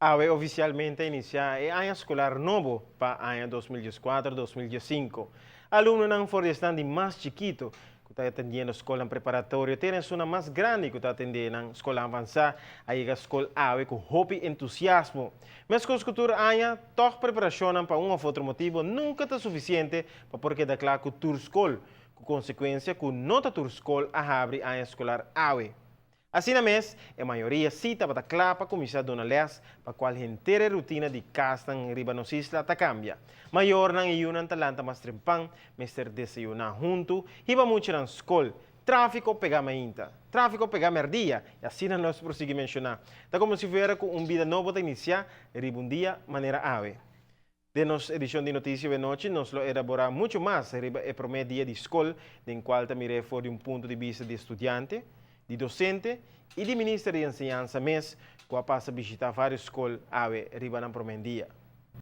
Awe ofisialmente a inisiá e aña skolar nobo pa aña 2014-2015. Alumnonan for di esnan di mas chikitu ku ta atendiendo skolnan preparatorio te na esunnan mas grandi ku ta atendé nan skol avansá a yega skol awe ku hopi entusiasmo. Meskos ku tur aña, tòg preparashonnan pa un òf otro motibu nunka ta sufisiente pa por keda kla ku tur skol, ku konsekuensia ku no ta tur skol a habri aña skolar awe. Asina mes, e mayoria sí tabata kla pa kuminsá duna lès, pa kual henter e rutina di kasnan riba nos isla ta kambia. Mayornan i yunan ta lanta mas trempan, mester desayuná huntu, hiba muchanan skol, tráfiko pegá mainta, tráfiko pegá mèrdia, i asina nos por sigui menshoná. Ta komo si fuera ku un bida nobo ta inisiá riba un dia manera awe. Den nos edishon di Notisia Wenochi nos lo elaborá muchu mas riba e promé dia di skol den kual ta mir'é for di un punto di bista di studiante, di dosente i di minister di enseñansa mes ku a pasa bishitá vários skol awe riba nan promé dia.